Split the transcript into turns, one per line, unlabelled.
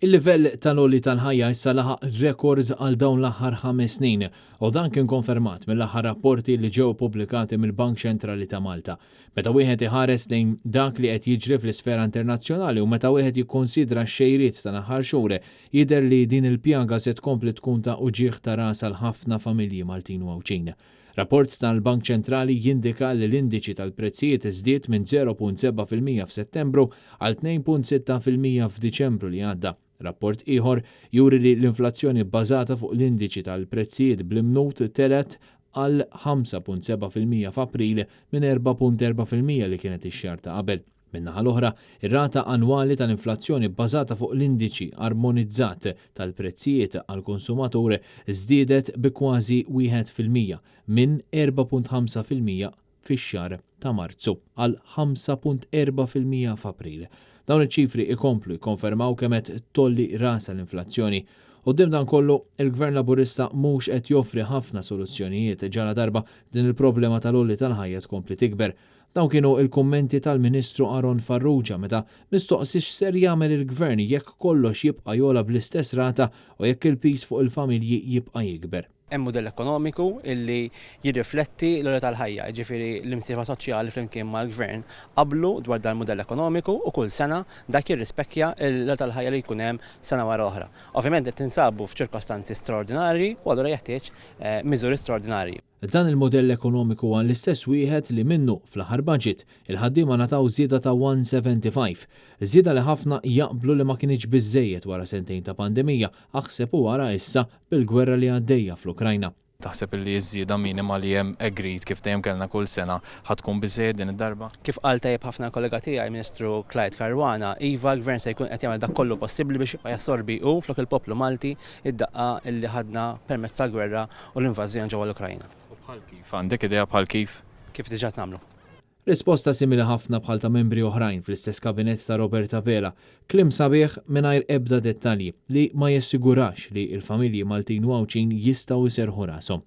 Il-livell tal-għoli tal-ħajja issa laħaq rekord għal dawn l-aħħar 5 snin u dan kien konfermat mill-aħħar rapporti li ġew pubblikati mill-Bank Ċentrali ta' Malta. Meta wieħed iħares lejn dak li qed jiġri fl-isfera internazzjonali u meta wieħed jikkonsidra x-xejriet tal-aħħar xhur, jidher li din il-pjaga se tkompli tkun ta' uġigħ ta' ras għal ħafna familji Maltin u Għawdxin. Rapport tal-Bank Ċentrali jindika li l-indiċi tal-prezzijiet żdied minn 0.7% f'Settembru għal 2.6% f'Diċembru li għadda. Rapport ieħor juri li l-inflazzjoni bbażata fuq l-indiċi tal-prezzijiet bl-imnut telgħet għal 5.7% f'April minn 4.4% li kienet ix-xahar ta' qabel. Min-naħa l-oħra, ir-rata annwali tal-inflazzjoni bbażata fuq l-indiċi armonizzat tal-prezzijiet għall-konsumatur żdiedet bi kważi 1%, minn 4.5% fix-xahar ta' Marzu għal 5.4% f'April. Dawn iċ-ċifri ikomplu jikkonfermaw kemm qed tgħolli rasha l-inflazzjoni. Quddiem dan kollu, il-Gvern Laburista mhux qed joffri ħafna soluzzjonijiet ġaladarba din il-problema tal-għoli tal-ħajja tkompli tikber. Dawn kienu l-kummenti tal-Ministru Aaron Farrugia meta mistoqsi x'ser jagħmel il-Gvern jekk kollox jibqa' jogħla bl-istess rata u jekk il-piż fuq il-familji jibqa' jikber.
Hemm mudell ekonomiku illi jirrifletti l-għoli tal-ħajja, jiġifieri l-imsieħba soċjali flimkien mal-Gvern qablu dwar dan il-mudell ekonomiku u kull sena dak jirrispekkja l-għoli tal-ħajja li jkun hemm sena wara oħra. Ovvjament qed ninsabu f'ċirkostanzi straordinarji u allura jeħtieġ miżuri straordinarji.
Dan il-mudell ekonomiku huwa l-istess wieħed li minnu, fl-aħħar budget, il-ħaddiema ngħataw żieda ta' 175. Żieda li ħafna jaqblu li ma kinitx biżżejjed wara sentejn ta' pandemija, aħseb u ara issa bil-gwerra li għaddejja fl-Ukrajna.
Taħseb illi ż-żieda minima li hemm agreed kif dejjem kellna kull sena ħa tkun biżżejjed din id-darba?
Kif qal tajjeb ħafna l-kollega tiegħi, Ministru Clyde Caruana, iva l-Gvern se jkun qed jagħmel dak kollu possibbli biex jibqa' jassorbi hu flok il-poplu Malti id-daqqa li ħadna permezz tal-gwerra u l-invażjoni ġewwa l-Ukrajna.
U bħal kif? Għandek idea bħal kif?
Kif diġà qed nagħmlu.
Risposta simili ħafna bħal ta' membri oħrajn fl-istess kabinett ta' Robert Abela. Kliem sabiħ mingħajr ebda dettalji li ma jassigurax li l-familji Maltin u Għawdxin jistgħu jserrħu rashom.